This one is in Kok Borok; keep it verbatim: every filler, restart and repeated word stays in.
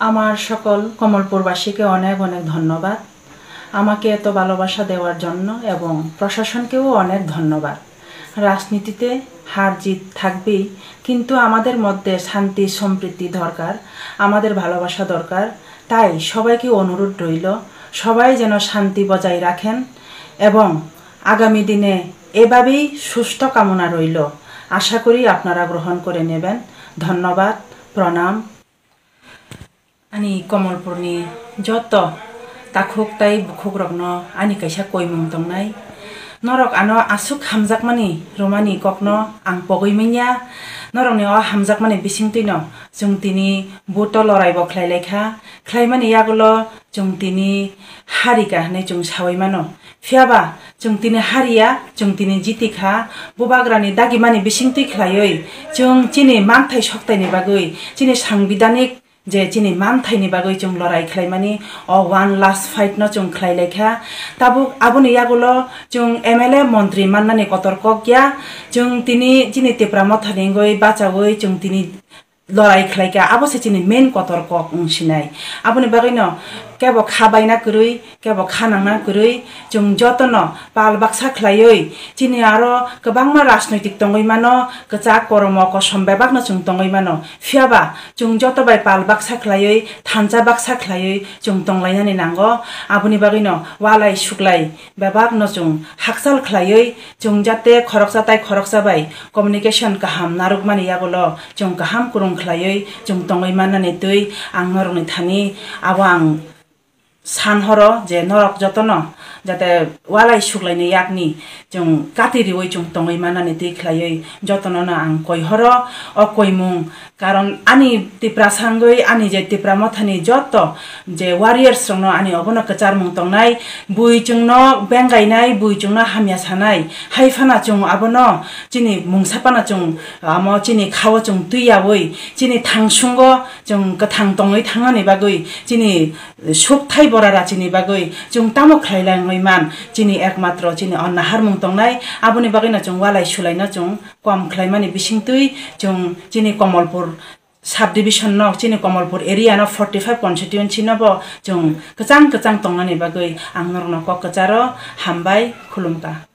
আমার সকল কমলপুরবাসীকে অনেক অনেক ধন্যবাদ, আমাকে এত ভালোবাসা দেওয়ার জন্য, এবং প্রশাসনকেও অনেক ধন্যবাদ। রাজনীতিতে হার জিত থাকবেই, কিন্তু আমাদের মধ্যে শান্তি সম্প্রীতি দরকার, আমাদের ভালোবাসা দরকার। তাই সবাইকে অনুরোধ রইল, সবাই যেন শান্তি বজায় রাখেন এবং আগামী দিনে এভাবেই সুস্থ কামনা রইল। আশা করি আপনারা গ্রহণ করে নেবেন। ধন্যবাদ, প্রণাম। Ani Komolpurni joto takhuk tai bukhukrokno ani kaisa koimung tongnai. Norok ano aswk hamjakmani rwmani kokno ang pogwi manya. Norokni o hamjakmani bisingtwino chwng tini buto loraibo khlai laikha. Khlaimani yagulo chwng tini harika hwnwi chwng sawi mano. Phiyaba chwng tini hariya, chwng tini jitikha. Bubagrani dagimani bisingtwi khlaiwi chwng chini manthai soktaini bagwi, chini sangbidanik je chini manthaini bagwi chwng lorai khlaimani, o one last fight no chwng khlai laikha. Tabuk aboni yagulo chwng M L A montri mannani kotor kok ya, chwng tini chini Tipra Mothani wngwi bachaui chwng tini lorai khlaikha, abo se chini main kotor kok wng sinai. Aboni bagwino kebo kha baina kwrwi, kebo kha nangna kwrwi, chwng jotono pal baksa khlaiwi chini aro kwbangma rajnoitik tongwi mano, kwchak koromo kosom bebakno chwng tongwi mano. Phiyaba chwng joto bai pal baksa khlaiwi, thansa baksa khlaiwi chwng tonglainani nango. Aboni bagwino walai suklai bebakno chwng hakchal khlaiwi chwng jate khoroksa tai khoroksa bai communication kaham narwkmani yagulo chwng kaham kwrwng khlaiwi chwng tongwi mannani twi ang norokni thani abo ang san horo je norok jotono jate walai suklaini yakni chwng kati riwi chwng tongwi mannani twi khlaiwi jotono no ang koi horo o koimung. Karon ani Tiprasa wngwi, ani je Tipra Mothani joto je warriors rokno ani obono kwcharmung tongnai, bui chwngno bengainai, bui chwngno hamya sanai, hai phano chwng abono chini mungsa phano chwng amo chini khao chwng twi yaui, chini thangsungo chwng kwthang tongwi thangnani bagwi, chini sukthai bora rachini bagwi chwng tamo khlai langwi man, chini ekmatro chini o naharmung tongnai, aboni bagwino chwng walai sulaino chwng kom khlaimani bisingtwi chwng chini Komolpur subdivision no, chini Komolpur area no, forty five constituency no bo chwng kwchang kwchang tongnani bagwi ang norokno kok kwcharo hambai khulumkha.